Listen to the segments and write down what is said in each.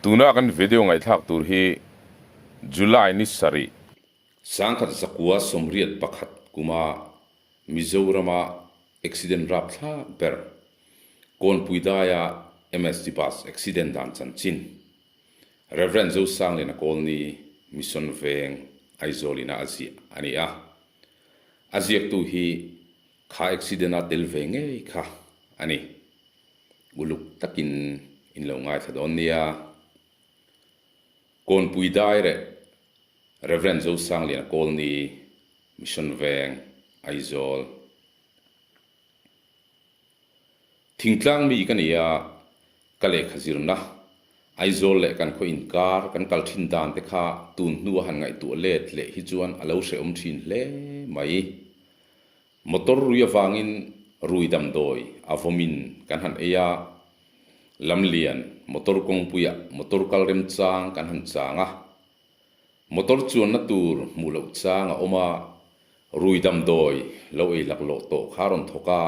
Tuna kan video ngaihthlak tur hi July ni sarih, 1981 kuma Mizorama accident rapthlak ber Kawnpui daia MST bus accident dan chanchin Rev. Zosangliana Kawlni Mission Veng Aizawl ina a ziah a ni a. A ziaktu hi kha accident a tel ve ngei kha a ni. Uluk takin in lo ngaithla dawn nia. Kawnpui dai reh Rev. Zosangliana Kawlni Mission Veng Aizawl. Thingtlang mi ka ni a, ka lehkha zirna, Aizawl leh kan khaw inkar kan kal thin dan te kha tun hnua han ngaihtuah let leh hi chuan a lo hrehawm thin hle mai. Motor rui avangin rui damdawi a vawmin kan han ei a, lamlian motor kawngpuiah motor kal remchang kan han chang a, Motor chuanna tur hmuh loh chang a awm a, rui damdawi lo ei laklawh tawh kha a rawn thawk a,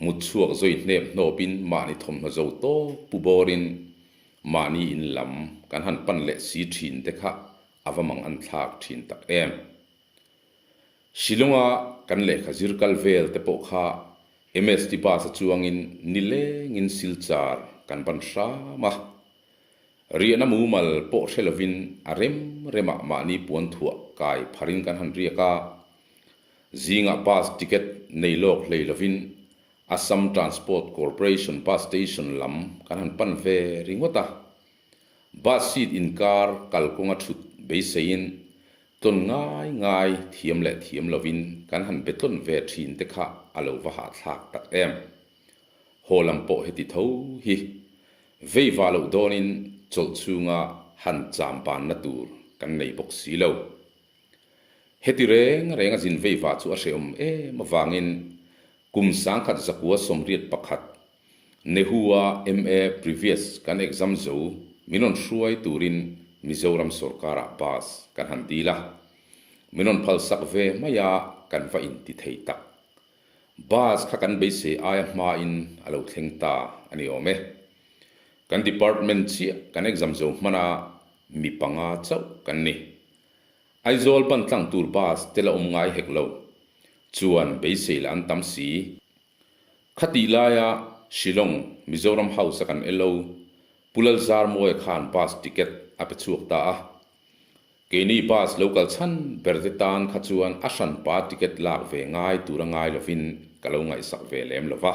mut chhuak zawi hnep hnawpin mahni thawmhnaw zo tawp pu bawrin mahni in lam kan han pan leh si thin te kha a va mang an thlak thin tak em. Shillong-a kan lehkha zir kal vel te pawh kha MST bus a chuangin nilengin Silchar kan ban hram a. Riahna mumal pawh hre lovin a rem remah mahni puan thuah kai pharin kan han riak a. Zingah bus ticket nei lawk hlei lovin Assam Transport Corporation bus station lam kan han pan ve ringawt a. Bus seat inkar kalkawnga thut beiseiin tlawn ngai ngai thiam leh thiam lovin kan han be tlawn ve thin te kha a lo va hahthlak tak em. Haw lam pawh heti tho hi vei va loh dawnin chawlh chhunga han cham banna tur kan nei bawk si lo. Heti reng reng a zin vei va chu a hrehawm em avangin kum 1981 Nehu-a MA previous kan exam zo min rawn hruai turin Mizoram sorkarah bus kan han dil a, min rawn phalsak ve mai a kan va inti thei tak. Bus kha kan beisei aia hmain a lo thleng ta a ni awm e. Kan department chiah kan exam zo hman a, mi panga chauh kan ni. Aizawl ban tlang tur bus te la awm ngai hek lo. Chuan beisei lah an tam si. Khatih laia Shillong, Mizoram House a kan LO, Pu Lalzarmawia khan bus ticket a pe chhuak ta a. Keini bus lo kal chhan ber te tan kha chuan a hranpa ticket lak ve ngai tur a ngai lovin ka lo ngaihsak ve lem lo va.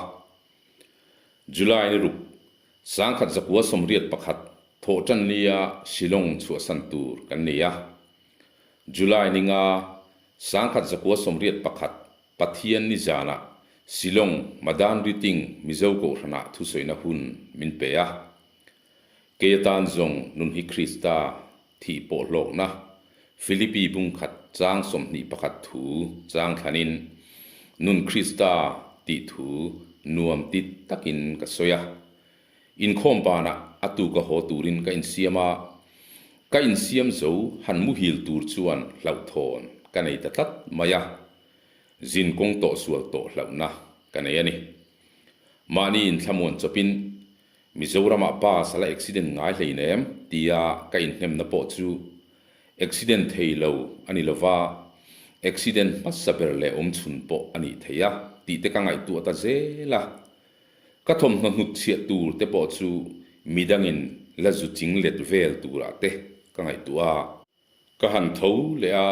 July ni ruk, 1981 thawh tan nia Shillong chhuahsan tur kan nei a. July ni nga, 1981 Pathian ni zanah Shillong Madan Riting Mizo Kohhranah thusawiina hun min pe a. Kei atan zawng nun hi Krista thih pawh hlawkna, Philippi bungkhat chang 21 thu chang thlanin, Nun Krista tih thu nuam ti takin ka sawi a. Inkhawm banah a tuka haw turin ka insiam a, ka insiam zo han muhil tur chuan hlauhthawn ka nei ta tlat mai a, zin kawng tawh sual tawh hlauhna ka nei a ni. Mahni inthlamuan chawpin Mizoramah bus a la accident ngai hleinem tia ka inhnemna pawh chu accident thei lo a ni lova, accident hmasa ber leh awmchhun pawh a nih thei a tih te ka ngaihtuah ta zel a. Ka thawmhnaw hnutchhiah tur te pawh chu midangin la zu ching let vel turah te ka ngaihtuah a. Ka han tho leh a,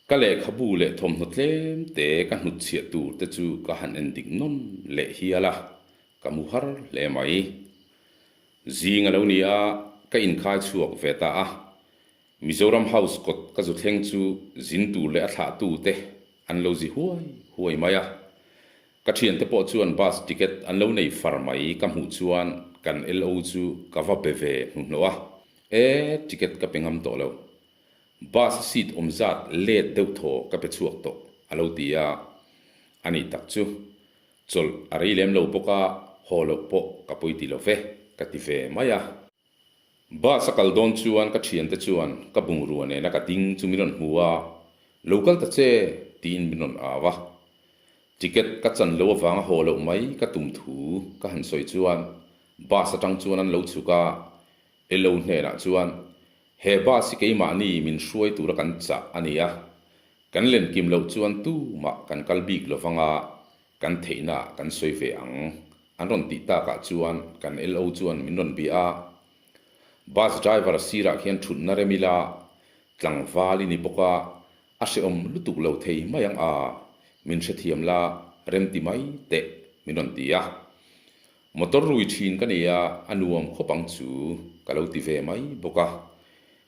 ka lehkhabu leh thawmhnaw tlem te ka hnutchhiah tur te chu ka han en dik nawn leh hial a, ka mu har hle mai. Zing a lo ni a, ka inkhai chhuak ve ta a. Mizoram House kawt ka zu thleng chu zin tur leh a thlah tu te an lo zi huai huai mai a. Ka thiante pawh chuan bus ticket an lo nei far mai ka hmuh chuan kan LO chu ka va be ve hnuhnawh a. E, ticket ka pe ngam tawh lo. Bus a seat awm zat let deuh thaw ka pe chhuak tawh a lo ti a. A ni tak chu. Chawlh a rei lem lo bawk a, haw loh pawh ka pawi ti lo ve, ka ti ve mai a. Bus a kal dawn chuan ka thiante chuan ka bungrua nena ka ding chu min rawn hmu a, Lo kal ta che, tiin min rawn au a. Ticket ka chan lo avanga haw loh mai ka tum thu ka han sawi chuan bus atang chuan an lo chhuk a. LO hnenah chuan, He bus hi keimahni min hruai tura kan chah a ni a, kan len kim loh chuan tumah kan kal bik lo vanga kan theihna kan sawi ve ang an rawn tih takah chuan kan LO chuan min rawn bia a. Bus driver sirah khian thutna rem ila tlangval i ni bawk a, A hrehawm lutuk lo thei mai ang a, min hrethiam la remti mai teh min rawn ti a. Motor rui thin ka nei a, a nuam khawp ang chu ka lo ti ve mai bawk a.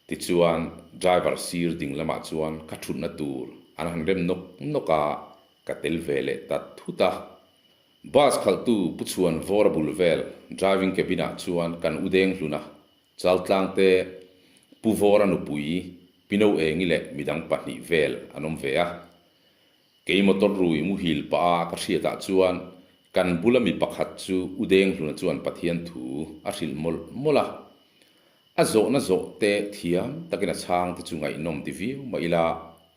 Tichuan driver sir ding lamah chuan ka thutna tur an han rem nawk nawk a, ka tel ve leh ta thut a. Bus khalhtu Pu Chhuan Vawra bul vel driving cabin ah chuan kan u deng hlun a, Chaltlang te Pu Vawra nupui Pino Engi leh midang pahnih vel an awm ve a. Kei motor rui muhil pah a ka hriatah chuan kan bula mi pakhat chu U Denghluna chuan Pathian thu a hrilh mawlh mawlh a. A zawhna zawh te thiam takin a chhang te chu ngaihnawm ti viau mah ila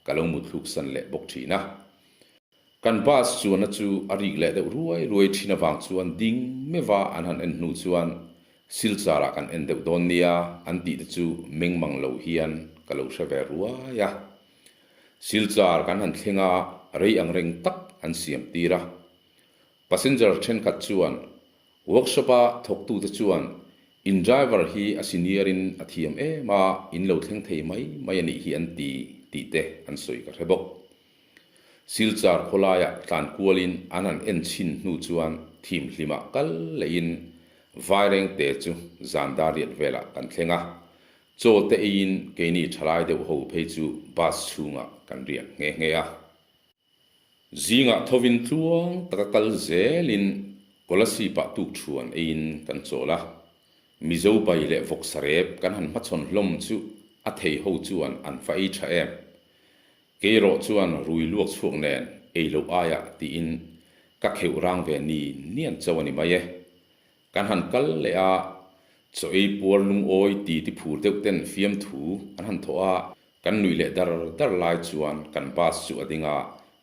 ka lo muthluksan leh bawk thin a. Kan bus chuanna chu a rik leh deuh ruai ruai thin avang chuan ding meuha an han en hnu chuan Silchar ah kan en deuh dawn nia an tih te chu meng mang lo hian ka lo hre ve ruai a. Silchar kan han thleng a, rei ang reng tak an siam tir a. Passenger thenkhat chuan workshop a thawktute chuan in driver hi a senior in a thiam em a, in lo thleng thei mai mai a nih hi an ti tih te an sawi ka hre bawk. Silchar khawlaiah tlan kualin an han en chhin hnu chuan thim hlimah kal lehin Vairengte chu zan dar riat velah kan thleng a, chaw te eiin keini thalai deuh ho phei chu bus chhungah kan riak nghe nghe a. Zingah thovin tluang taka kal zelin Kolasib-ah tukṭhuan eiin kan chawl a, Mizo bai leh vawksarep kan han hmachhawn hlawm chu a thei ho chuan an va ei ṭha em. Kei erawh chuan rui luak chhuak nen ei loh aiah tiin ka kheuh rang ve ni nian chauh a ni mai e. Kan han kal leh a, chaw ei puar lungawi ti ti phur deuh ten fiamthu an han thawh a, kan nuih leh dar dar lai chuan kan bus chu a ding a,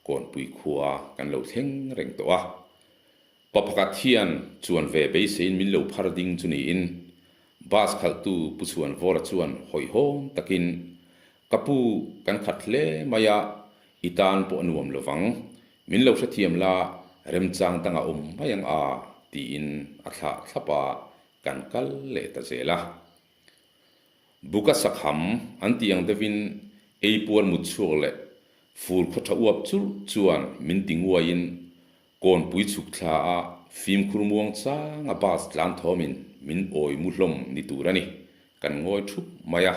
Kawnpui khua kan lo thleng reng tawh a. Pa pakhat hian chuan ve beiseiin min lo phar ding chu niin, bus khalhtu Pu Chhuanvawra chuan hawihhawm takin, Ka pu, kan khat hle mai a, i tan pawh a nuam lo vang. Min lo hrethiam la, remchang dangah awm mai ang a, tiin a thlah thlap a, kan kal leh ta zel a. Buka sakham an tih ang deuhin ei puar mut chhuak leh fur khaw tha uap churh chuan min ti nguaiin Kawnpui chhuk thla a fimkhur muang chang a bus tlan thawmin min awi mu hlawm ni tur a ni, kan ngawi thup mai a.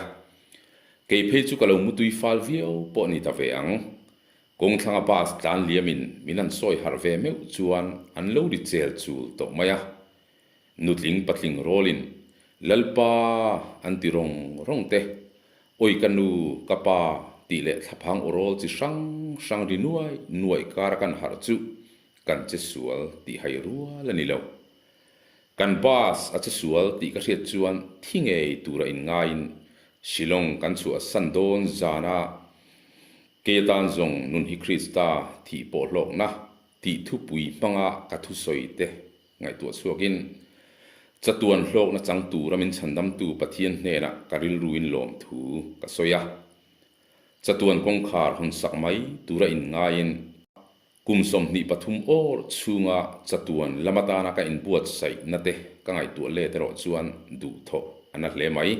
Kei phei chu ka lo mutui fal viau pawh ni ta ve ang. Kawngthlanga bus tlan liamin min han sawi harh ve meuh chuan an lo ri chel chul tawh mai a. Nutling patling rawlin Lalpa an ti rawng rawng te, Awi ka nu, ka pa tih leh thlaphang aw rawl chi hrang hrang ri nuai nuai kar a kan harh chu kan che sual tih hai rual a ni lo. Kan bus a che sual tih ka hriat chuan thi ngei tura inngaiin Shillong kan chhuah san dawn zana kei atan zawng nun hi Krista thih pawh hlawkna tih thupui hmanga ka thusawi te Ngaihtuah chhuakin, chatuan hlawkna chang tura min chhandamtu Pathian hnenah ka rilruin lawmthu ka sawi a. Chatuan kawngkhar hawn sak mai tura inngaiin, kum 23 awr chhunga chatuan lam atana ka inbuatsaihna te ka ngaihtuah let erawh chuan duhthawh a na hle mai.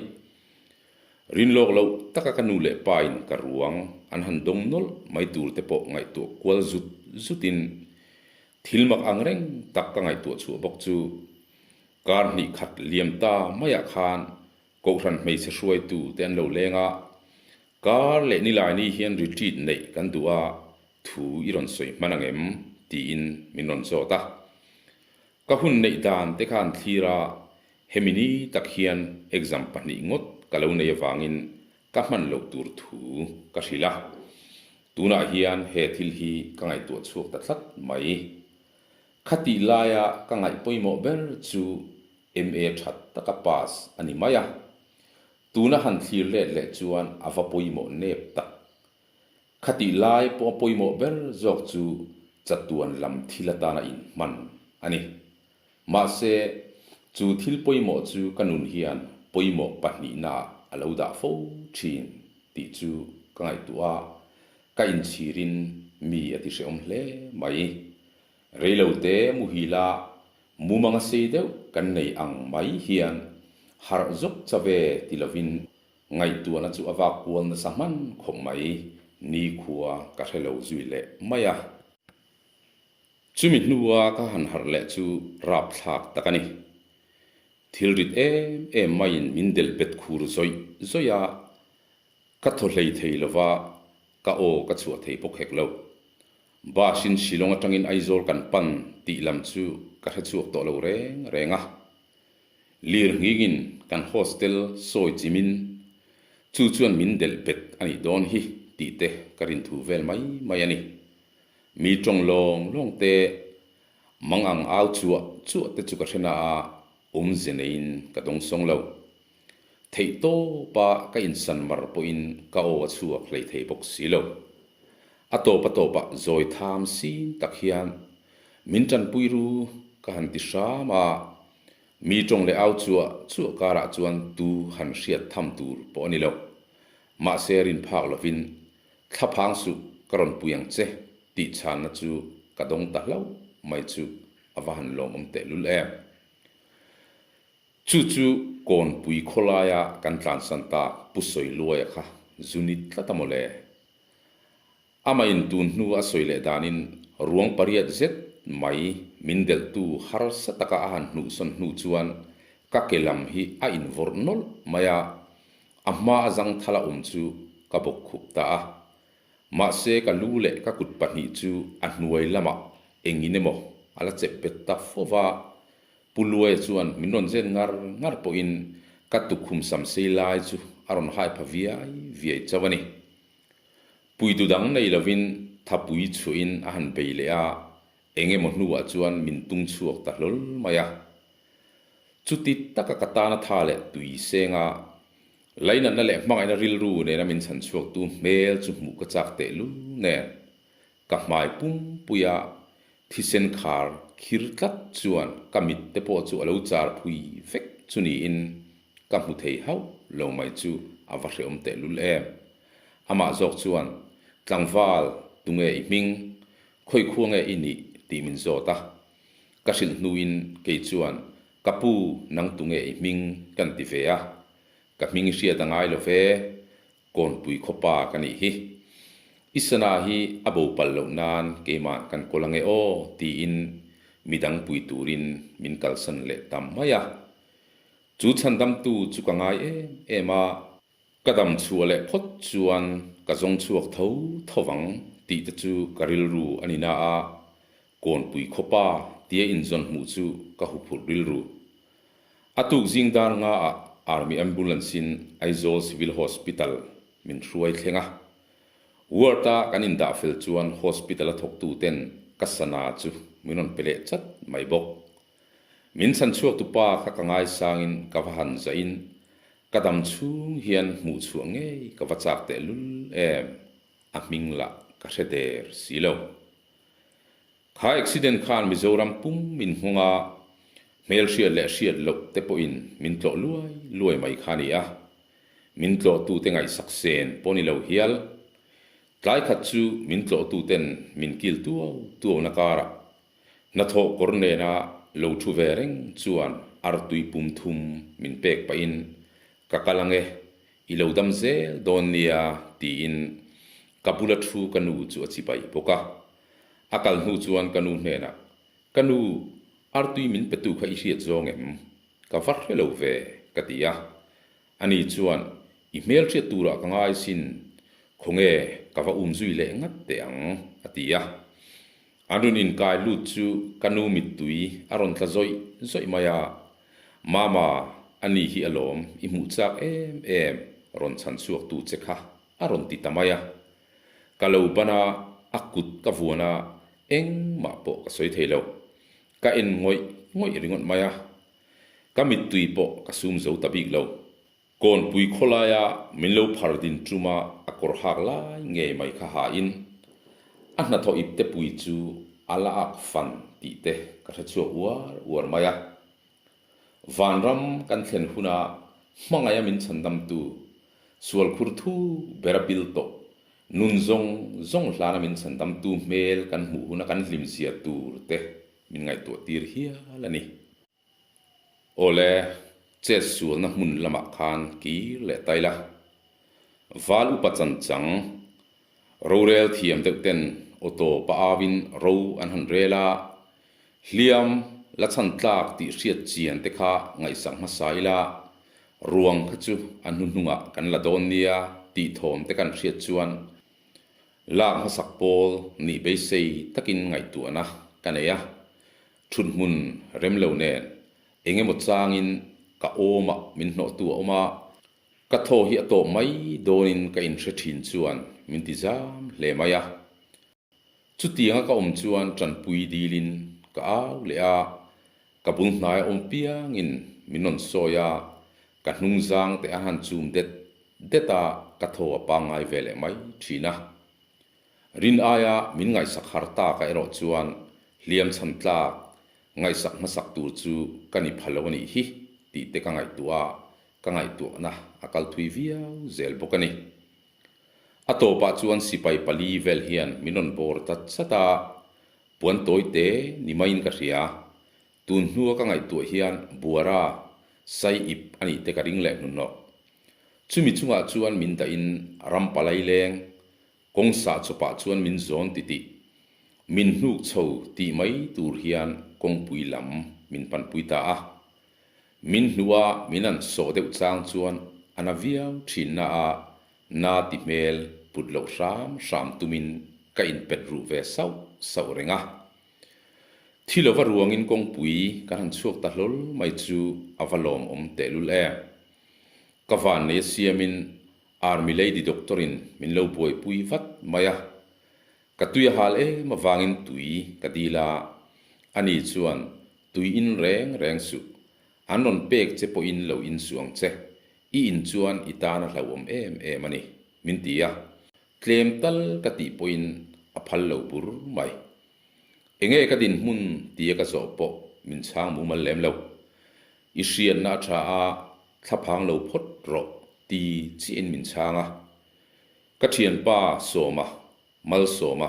Rinlawk loh taka ka nu leh pa in ka ruang an han dawng nawlh mai tur te pawh ngaihtuah kual zut zutin, Thil mak ang reng tak ka ngaihtuah chhuah bawk chu kar hnih khat liam ta maiah khan Kohhran hmeichhe hruaitu te an lo leng a, kar leh nilaini hian retreat neih kan duh a, thu i rawn sawi hman ang em? tiin min rawn zawt a. Ka hun neih dan te khan thlir a, hemi ni tak hian exam pahnih ngawt ka lo nei avangin Ka hman loh tur thu ka hrilh a, tunah hian he thil hi ka ngaihtuah chhuak ta tlat mai. Khatih laia ka ngaih pawimawh ber chu MA that taka pass a ni mai a, tuna han thlir let leh chuan a va pawimawh nep tak. Khatih lai pawh a pawimawh ber zawk chu chatuan lam thil atana inhman a ni. Mahse, chu thil pawimawh chu ka nun hian pawimawh pahnihnaah a lo dah fo thin tih chu ka ngaihtuah a, ka inchhirin mi a ti hrehawm hle mai. Reilote muhila mumanga sei deuh kan nei ang mai hian harh zawk chave ti lovin Ngaihtuahna chu a vak kual nasa hman khawp mai, nikhua ka hre lo zui leh mai a. Chumi hnua ka han harh leh chu rapthlak tak a ni. Thil rit em em maiin min delh bet khur zawih zawih a, ka thaw hlei thei lo va, ka aw ka chhuah thei bawk hek lo. Bus in Shillong atangin Aizawl kan pan tih lam chu ka hre chhuak tawh lo reng reng a. Lir nghingin kan hostel sawi chimin chu chuan min delh bet a nih dawn hi tih te ka rin thu vel mai mai a ni. Mi tawng lawng lawng te mang ang au chuah chuah te chu ka hre na a, awmze neiin ka dawng sawng lo. Theih tawpa ka insan mar pawhin ka aw a chhuak hlei thei bawk si lo. A tawp a tawpah zawi tham sin tak hian min tanpui ru ka han ti hram a, Mi tawng leh au chuah chuah karah chuan tu han hriat tham tur pawh a ni lo. Mahse rin phak lovin, Thla phang suh, ka rawn pui ang che, tih chhanna chu ka dawng ta hlauh mai chu a va han lawmawm tehlul em. Chu chu Kawnpui khawlaia kan tlansan tak Pu Sawiluaia kha zu ni tlat a mawle. Amah in tun hnu a sawi leh danin ruang pariat zet mai min delhtu harsa taka a han hnuhsawn hnu chuan ka ke lam hi a invawrh nawlh mai a, a hma a zangthal a awm chu ka bawk khup ta a. Mahse ka lu leh ka kut pahnih chu a hnuai lamah engin emaw a la chep bet ta fo va, Pu Luaia chuan min rawn zen ngar ngar pawhin ka tukkhum sam sei lai chu a rawn hai pha viai viai chauh a ni. Puitu dang nei lovin thapui chhuahin a han bei leh a, eng emaw hnuah chuan min tung chhuak ta hlawl mai a. Chuti taka ka tana tha leh tui senga lainatna leh hmangaihna rilru nena min chhan chhuaktu hmel chu hmuh ka chak tehlul nen ka hmai pumpuia thisen khar khir tlat chuan ka mit te pawh chu a lo char phui vek chu niin ka hmu thei hauh lo mai chu a va hreawm tehlul em. Amah zawk chuan, Tlangval, tunge i hming? Khawi khua nge i nih? tih min zawt a. Ka hrilh hnuin kei chuan, Ka pu, nang tunge i hming? kan ti ve a. Ka hming i hriat a ngai lo ve, Kawnpui khawpa ka nih hi. I sana hi a bo pal loh nan keimah kan kawl ange aw tiin midang pui turin min kalsan leh ta mai a. Chu chhandamtu chu ka ngai em em a. Ka dam chhuah leh phawt chuan ka zawng chhuak tho tho vang tih te chu ka rilru a ni na a, Kawnpui khawpa tia inzawn hmuh chu ka huphurh rilru. A tuk zing dar nga ah Army Ambulance in Aizawl Civil Hospital min hruai thleng a. Ward a kan indah fel chuan hospital a thawktu ten ka sana chu min rawn pe leh chat mai bawk. Min chhan chhuak tu pa kha ka ngaisangin ka va han zahin ka dam chhung hian hmuh chhuah ngei ka va chak tehlul em, a hming lah ka hre der si lo. Kha accident khan Mizoram pum min nghawng a, hmelhriat leh hriat loh te pawhin min tlawh luai luai mai kha a ni a. Min tlawhtute ngaihsak sen pawh ni lo hial. Tlai khat chu min tlawhtuten min kil tuau tuauna karah hnathawh kawr nena lo thu ve reng chuan artui pum thum min pek pahin ka kal ange I lo dam zel dawn nia tiin ka bula thu ka nu chu a chibai bawk a. A kal hnu chuan ka nu hnenah, Ka nu, artui min petu kha i hriat zawng em? Ka va hre lo ve, ka ti a. Ani chuan, I hmelhriat turah ka ngai sin, khawnge ka va um zui leh ngat teh ang, a ti a. An rawn inkai lut chu ka nu mittui a rawn tla zawih zawih mai a, Mama, a ni hi alawm, i hmuh chak em em, rawn chhan chhuak tu che kha, a rawn ti ta mai a. Ka lo ban a, a kut ka vuan a, engmah pawh ka sawi thei lo. Ka en ngawih ngawih ringawt mai a, ka mittui pawh ka sum zo ta bik lo. Kawnpui khawlaia min lo phar din tuma a kawr hak lai ngei mai kha hain a hnathawh ip te pui chu a la ak fan tih te ka hre chhuak uar uar mai a. Vanram kan thlen huna Hmangaih a min chhandamtu, sual khur thu ber a pil tawh, nun zawng zawng hlana min chhandamtu hmel kan hmuh huna kan hlim zia tur te min ngaihtuah tir hial a ni. Awle, chet sualna hmun lamah khan kir leh ta ila. Val upa chanchang, rorel thiam deuh ten auto pa auin ro an han rel a, hliam la chhan tlak tih hriat chian te kha ngaihsak hmasa ila, ruang kha chu a hnuhnungah kan la dawn nia tih thawm te kan hriat chuan lak hmasak pawl nih beisei takin ngaihtuahna ka nei a. Thuthmun rem lo nen eng emaw changin ka awmah min hnawhtu a awm a, ka thaw hi a tawp mai dawnin ka inhre thin chuan min ti zam hle mai a. Chutianga ka awm chuan tanpui dilin ka au leh a, ka bul hnai a awm piangin min rawn sawi a, ka hnung zang te a han chum det det a, ka thaw a pangngai ve leh mai thin a. Rin aia min ngaihsak har tak ah erawh chuan hliam chhan tlak ngaihsak hmasak tur chu ka ni pha lo a nih hi tih te ka ngaihtuah a, ka ngaihtuahna a kal thui viau zel bawk a ni. A tawpah chuan sipai pali vel hian min rawn bawr ta chat a, puan tawi te ni maiin ka hria. Tun hnua ka ngaihtuah hian buara sai ip a nih te ka ring leh hnuhnawh. Chumi chungah chuan min dahin ram palai leng Kawng sah chawpah chuan min zawn titih, min hnuk chho tih mai tur hian kawngpui lam min panpui ta a. Min hnuh a min an sawh deuh chang chuan a na viau thin na a, na ti hmel put loh hram hram tumin ka inpet ruh ve sauh sauh reng a. Thi lova ruangin kawngpui kan han chhuak ta hlawl mai chu a va lawmawm tehlul em. Ka vannei a siamin Army lady doctor in min lo buaipui vat mai a, ka tui a hal em avangin tui ka dil a, ani chuan tui in reng reng suh, an rawn pek che pawhin lo in suh ang che, i in chuan i tan a hlauhawm em em a ni, min ti a, tlem tal ka tih pawhin a phal lo bur mai. Enge ka dinhmun tia ka zawh pawh min chhang mumal lem lo. I hriatna a tha a, thlaphang lo phawt rawh ti chiahin min chhang a. Ka thianpa Sawma, Malsawma,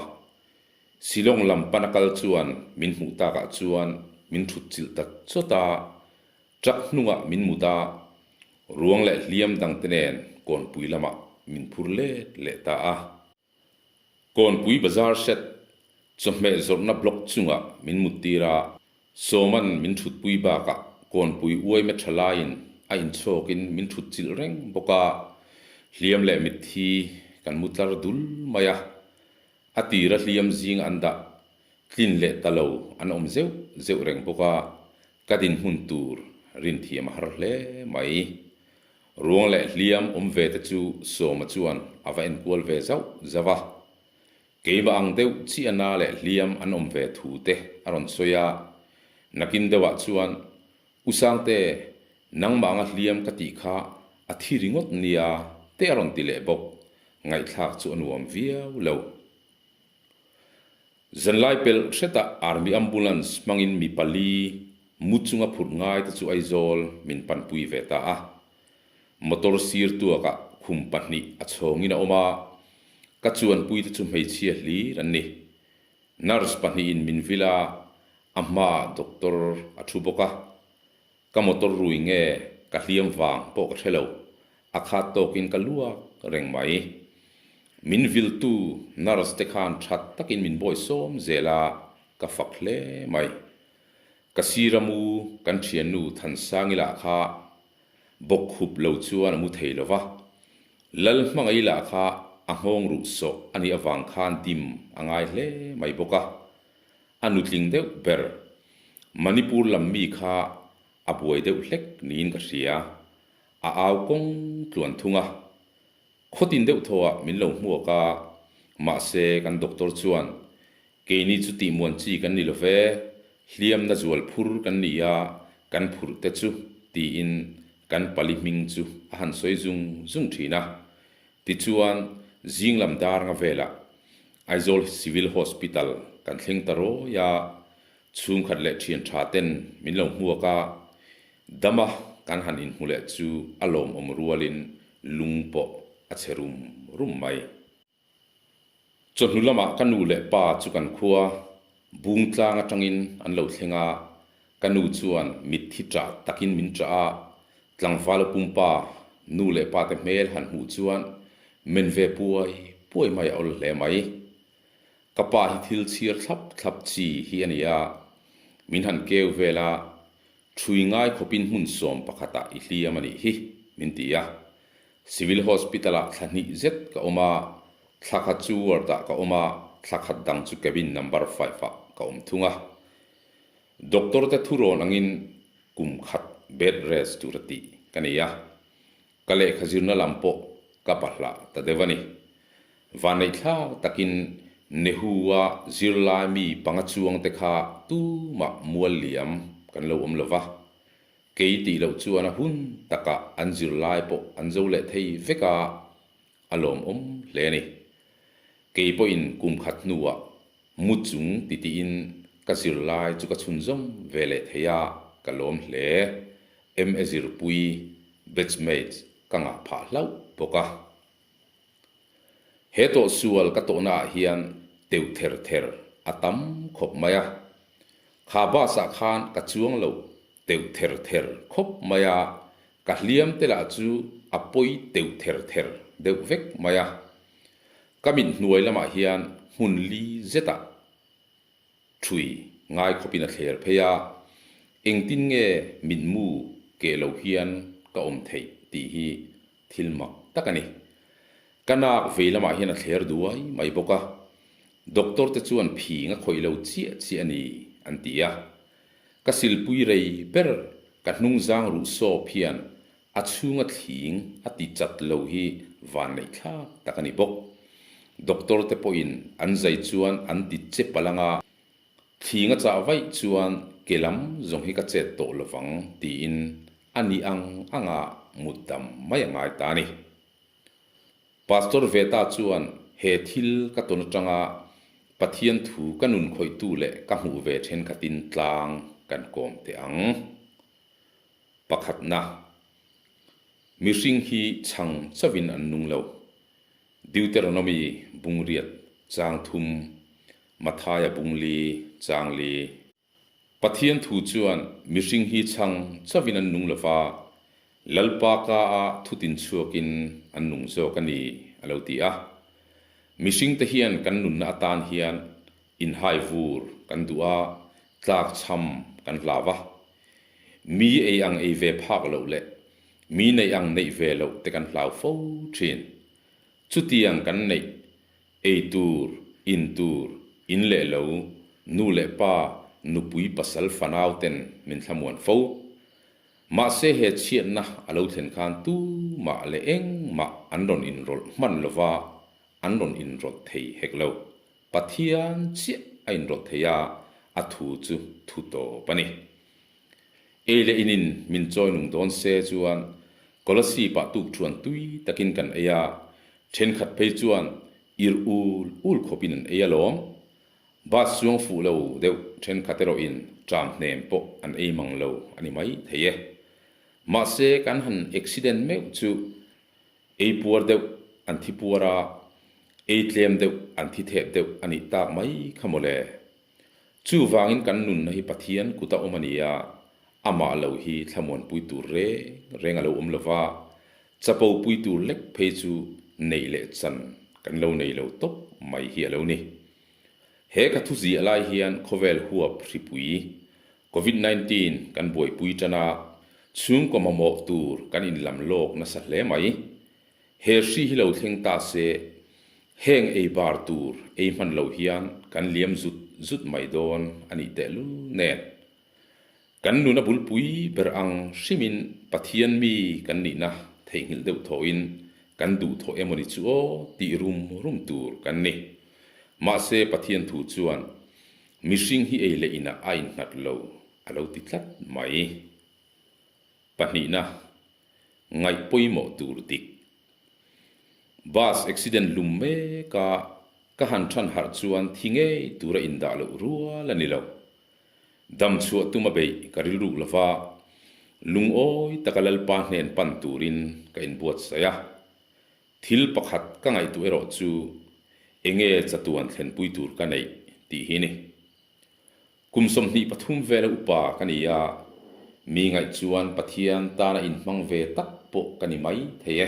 Shillong lam pana kal chuan min hmuh takah chuan min thut chilh ta chawt a, truck hnungah min mut a, ruang leh hliam dangte nen kawnpui lamah min phur let leh ta a. Kawnpui bazar set chawhmeh zawrhna block chungah min mut tir a, Sawman min thutpui bakah Kawnpui uaime tha laiin a inchhawkin min thut chilh reng bawk a, hliam leh mitthi kan mu tlar dul mai a. A tira hliam zing an dah tlin leh ta lo an awm zeuh zeuh reng bawk a, ka dinhmun tur rinthiam a har hle mai. Ruang leh hliam awm ve te chu Sawma chuan a va enkual ve zauh zauh a. Keimah ang deuh chiah na leh hliam an awm ve thu te a rawn sawi a. Nakin deuhah chuan, U Sangte, nangmah anga hliam ka tih kha a thi ringawt nia te a rawn ti leh bawk. Ngaihthlak chu a nuam viau lo. Zanlai pelh hretah Army Ambulance hmangin mi pali mu chunga phurh ngai te chu Aizawl min panpui ve ta a. Motor sir tuakah khum pahnih a chhawngin a awm a, ka chuanpui te chu hmeichhia hlir an ni. Nurse pahnihin min vil a, a hmaah doctor a thu bawk a. Ka motor rui nge ka hliam vang pawh ka hre lo, a khat tawkin ka luak reng mai. Min viltu nurse te khan that takin min bawi sawm zel a, ka fak hle mai. Ka sira mu kan thiannu Thansangi lah kha bawk khup lo chuan a mu thei lo va, Lal hmangaih lah kha a nghawng ruh sawh a nih avang khan dim a ngai hle mai bawk a. A nutling deuh ber. Manipur lam mi kha a buai deuh hlek niin ka hria. A au kawng tluan thung a. Khawtin deuh thawhah min lo hmuak a, mahse kan doctor chuan, Keini chu tihmuan chi kan ni lo ve, hliamna zual phur kan ni a, kan phurh te chu, tiin kan pali hming chu a han sawi zung zung thin a. Tichuan, zing lam dar nga velah Aizawl Civil Hospital kan thleng ta rawi a, chhungkhat leh thian tha ten min lo hmuak a, dama kan han inhmu leh chu a lawmawm rualin lung pawh a chhe rum rum mai. Chawhnu lamah ka nu leh pa chu kan khua Bungtlang atangin an lo thleng a, ka nu chuan mitthi ṭah takin min ṭah a, tlangval pumpa nu leh pa te hmel han hmuh chuan men ve puai puai mai a awl hle mai. Ka pa hi thil chhir thlap thlap chi hi a ni a, min han keu vel a, Ṭhui ngai khawpin hmun sawm pakhatah i hliam a nih hi, min ti a. Civil Hospital-ah thla hnih zet ka awm a, thla khat chu ward-ah ka awm a, thla khat dang chu cabin number five-ah ka awm thung a. Doctor-te thurawn angin kum khat bed rest tur a tih ka nei a. Ka lehkha zirna lam pawh ka bahlah ta deuh a ni. Vanneihthlak takin Nehu-a zirlai mi panga chuang te kha tumah mual liam kan lo awm lo va, kei tih loh chuan a hun takah an zirlai pawh an zo leh thei vek a, a lawmawm hle a ni. Kei pawhin kum khat hnuah mu chung titiin ka zirlai chu ka chhunzawm ve leh thei a, ka lawm hle. MA zirpui, batchmates, ka ngah phah hlauh bawk a. He tawhsual ka tawhnaah hian teuh ther ther a tam khawp mai a. Kha bus ah khan ka chuang lo teuh ther ther khawp mai a, ka hliam te lah chu a pawi teuh ther ther deuh vek mai a. Ka mit hnuai lamah hian hmun li zetah Ṭhui ngai khawpin a thler phei a, engtin nge mitmu keh lo hian ka awm theih tih hi thil mak tak a ni. Ka nak vei lamah hian a thler duai mai bawk a, doctor te chuan phing a khawih lo chiah chiah a ni an ti a. Ka silpui rei ber ka hnungzang ruh sawp hian A chhunga thling a ti chat lo hi vanneih thlak tak a ni bawk. Doctor te pawhin an zai chuan an ti che palh anga, thling a chah vaih chuan ke lam zawng hi ka chet tawh lovang tiin a ni ang anga mut dam mai a ngai ta a ni. Pastor Veta chuan he thil ka tawn atanga Pathian thu ka nun khawihtu leh ka hmuh ve thenkhatin tlang kan kawm teh ang. Pakhatna, mihring hi chhang chauhin an nung lo. Deuteronomy bungriat chang thum, Mathaia bungli chang li. Pathian thu chuan mihring hi chhang chauhin an nung lova, Lalpa ka a thutin chhuakin an nung zawk a ni, a lo ti a. Mihringte hian kan nunna atan hian inhai vur kan duh a, tlakchham kan hlau a. Mi ei ang ei ve phak loh leh mi neih ang neih ve loh te kan hlau fo thin. Chutiang kan neih, ei tur, in tur, in leh lo, nu leh pa, nupui pasal fanau ten min thlamuan fo. Mahse he chhiatna a lo thlen khan tumah leh engmah an rawn inrawlh hman lova an rawn inrawlh thei hek lo. Pathian chiah a inrawlh thei a, a thu chu thu tawp a ni. Ei leh inin min chawi nung dawn se chuan Kolasib-ah tuk thuan tui takin kan ei a, thenkhat phei chuan ir ul ul khawpin an ei alawm. Bus chuang fuh lo deuh thenkhat erawhin ṭam hnem pawh an ei mang lo a ni mai thei e. Mahse kan han accident meuh chu Ei puar deuh an thi puar a, ei tlem deuh an thi thep deuh a nih tak mai kha mawle. Chuvangin kan nunna hi Pathian kuta awm a ni a, amah lo hi thlamuanpui tur reng reng a lo awm lova, chapo pui tur lek phei chu neih leh chan kan lo nei lo tawp mai hi a lo ni. He ka thu ziah lai hian khawvel huap hripui Covid 19 kan buaipui tan a, chhungkaw mamawh tur kan inlam lawk nasa hle mai. He hri hi lo thleng ta se, heng ei bar tur ei hman lo hian kan liam zut zut mai dawn a nih tehlul nen. Kan nuna bulpui ber ang hrimin Pathian mi kan nihna theihnghilh deuh thawhin kan duhthawh emawni chu aw tih rum rum tur kan ni. Mahse Pathian thu chuan Mihring hi ei leh inah a innghat lo a lo ti tlat mai. Pahnihna, ngaih pawimawh tur dik. Bus accident hlum meka ka han than harh chuan thi ngei tura indah loh rual a ni lo. Dam chhuah tum a beih ka rilruk lova. Lungawi taka Lalpa hnen pan turin ka inbuatsaih a. Thil pakhat ka ngaihtuah erawh chu enge chatuan thlenpui tur ka neih tih hi ni. Kum 23 vela upa ka ni a, mi ngaih chuan Pathian tana inhmang ve tak pawh ka ni mai thei e.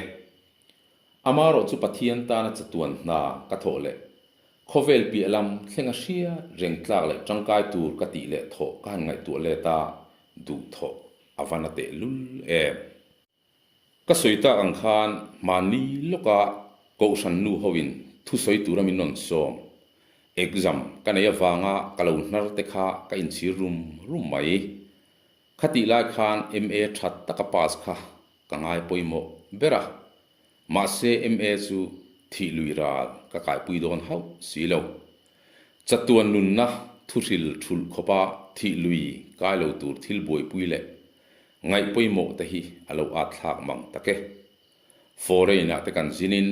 Amarawh chu Pathian tana chatuan hna ka thawh leh khawvel piah lam thlenga hriat reng tlak leh tangkai tur ka tih leh thawh ka han ngaihtuah let a, duhthawh a va na teh lul em. Ka sawi tak ang khan hmanni lawka Kohhran nu hoin thusawi tura min rawn sawm. Exam ka nei avanga ka lo hnar te kha ka inchhir rum rum mai. Khatih lai khan MA that taka pass kha ka ngai pawimawh ber a, mahse MA chu thih lui ral ka kaipui dawn hauh si lo. Chatuan nunna thuhril thulh khawpa thih lui kai lo tur thil buaipui leh ngaih pawimawh te hi a lo at thlak mang tak e. Foreign ah te kan zinin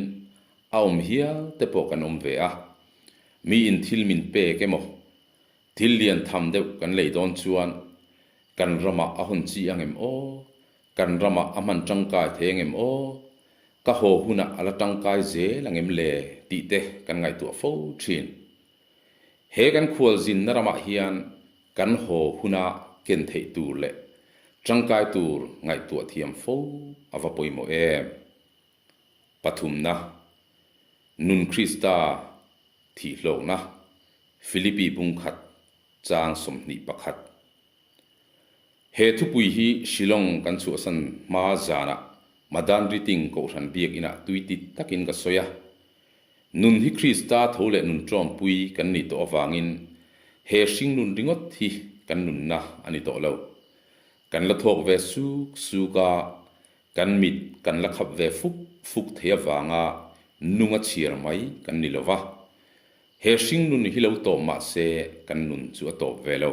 a awm hial te pawh kan awm ve a, miin thil min pek emaw Thil lian tham deuh kan lei dawn chuan kan ramah a hawn chi ang em aw? Kan ramah a hman tangkai thei ang em aw? Ka haw hunah a la tangkai zel ang em le? tih te kan ngaihtuah fo thin. He kan khualzinna ramah hian kan haw huna ken theih tur leh tangkai tur ngaihtuah thiam fo a va pawimawh em? Pathumna, Nun Krista thihhlawkna Philippi bungkhat chang 21. He thupui hi Shillong kan chhuahsan hma zanah Madan Riting Kohhran Biakinah tui ti takin ka sawi a. Nun hi Krista tho leh nun ṭawmpui kan nih tawh avangin he hringnun ringawt hi kan nunna a ni tawh lo. Kan la thawk ve suk suk a, kan mit kan la khap ve fuk fuk thei avanga nunga chhiar mai kan ni lo va. He hringnun hi lo tawp mah se kan nun chu a tawp ve lo.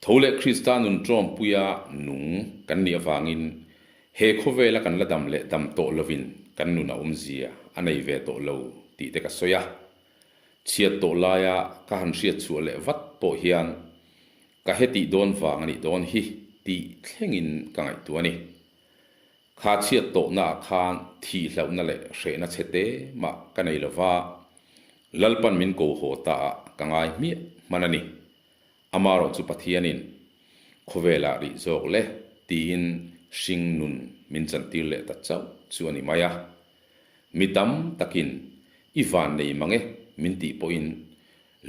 Tho leh Krista nun ṭawmpuia nung kan nih avangin he khawvela kan la dam leh dam tawh lovin kan nun a awmzia a nei ve tawh lo tih te ka sawi a. Chhiat tawh laia ka han hriat chhuah leh vat pawh hian ka hetih dawn vang a nih dawn hi tih thlengin ka ngaihtuah a ni. Kha chhiat tawhnaah khan thihlohna leh hrehna chhe te mah ka nei lo va, Lalpan min ko haw ta ah ka ngai hmiah hman a ni. Amarawh chu Pathianin khawvelah rih zawk le tiin hring nun min chantir leh ta chauh chu a ni mai a. Mi tam takin i van nei mang e min tih pawhin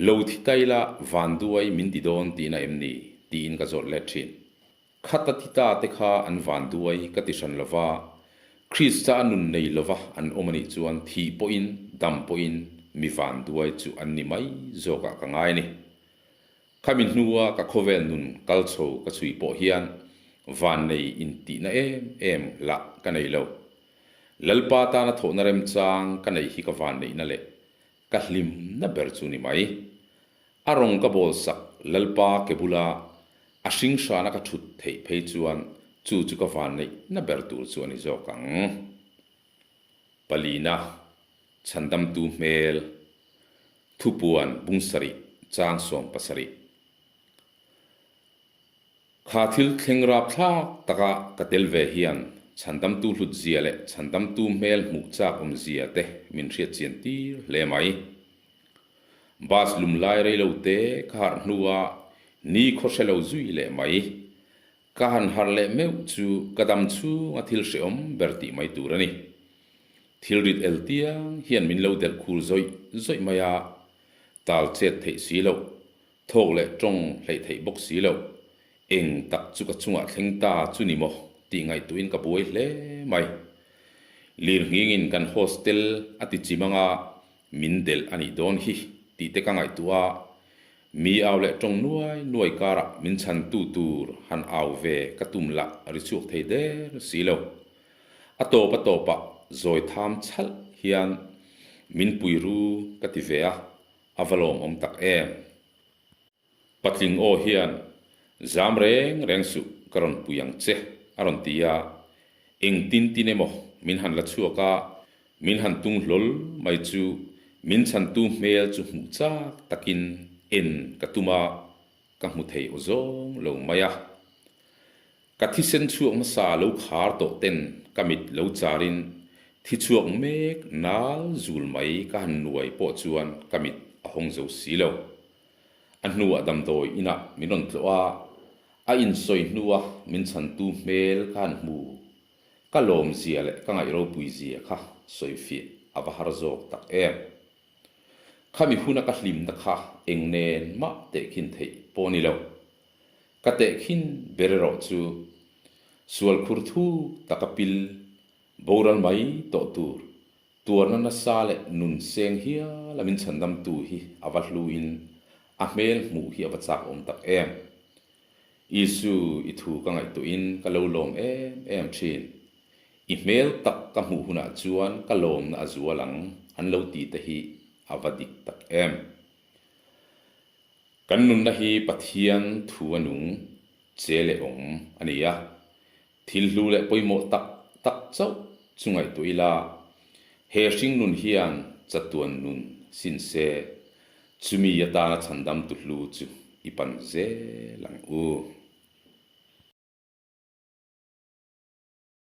lo thi tai la van duai min ti dawn tihna em ni tiin ka zawt let thin. Khata ti ta te kha an van duai ka ti hran lova, Krista a nun nei lova an awm a nih chuan thih pawhin dam pawhin mi van duai chu an ni mai zawkah ka ngai a ni. Khami hnua ka khawvel nun kal chho ka chhui pawh hian van nei intihna em em lah ka nei lo. Lalpa tana thawhna remchang ka neih hi ka van neihna leh ka hlimna ber chu ni mai. A rawng ka bawl sak Lalpa ke bula a hring hrana ka thut theih phei chuan chu chu ka van neih na ber tur chu a ni zawk ang. Palina, Chhandamtu hmel, Thupuan bung sarih, chang 17. Kha thil thleng rap thlak taka ka tel ve hian chhandamtu hlut zia leh chhandamtu hmel hmuh chak awm zia te min hriat chian tir hle mai. Bus lum lai rei lo te ka harh hnua ni khaw hre lo zui leh mai. Ka han harh leh meuh chu ka dam chhunga thil hrehawm ber tih mai tur a ni. Thil rit el tiang hian min lo delh khur zawih zawih mai a, tal chet theih si loh Thawk leh tawng hleih theih bawk si lo. Eng tak chu ka chungah thleng ta chu ni maw tih ngaihtuahin ka buai hle mai. Lirnghingin kan hostel a ti chim anga min delh a nih dawn hi tih te ka ngaihtuah a, mi au leh tawng nuai nuai karah min chhantu tur han au ve ka tum lah ri chhuak thei der si lo. A tawp a tawpah zawi tham chhalh hian min pui ru ka ti ve a, A va lawmawm tak em? Patling aw hian, Zam reng reng suh, ka rawn pui ang che, a rawn ti a. Eng tin tin emaw min han la chhuak a, min han tung hlawl mai chu min chhantu hmel chu hmuh chak takin en ka tum a, ka hmu thei aw zawng lo mai a. Ka thisen chhuak hmasa lo khar tawh ten ka mit lo charin thi chhuak mek nal zul mai ka han nuai pawh chuan ka mit a hawng zo si lo. A hnuah damdawi inah min rawn tlawh a, a insawi hnua min chhantu hmel ka han hmu. Ka lawmzia leh ka ngaih ropui zia kha sawifiah a va har zawk tak em. Khami huna ka hlimna kha eng nen mah tehkhin theih pawh ni lo. Ka tehkhin ber erawh chu sual khur thuk taka pil boral mai tawh tur tuarna nasa leh nun seng hial a min chhandamtu hi a va hluin a hmel hmuh hi a va chak awm tak em. Isu i thu ka ngaihtuahin ka lo lawm em em thin. I hmel tak ka hmuh hunah chuan ka lawmna a zual ang an lo ti te hi a va dik tak em. Kan nunna hi Pathian thu a nung che leh awm a ni a, thil hlu leh pawimawh tak tak chauh chu ngaihtuah ila, he hring nun hian chatuan nun sin se, chumi atana chhandamtu hlu chu i pan zel ang u.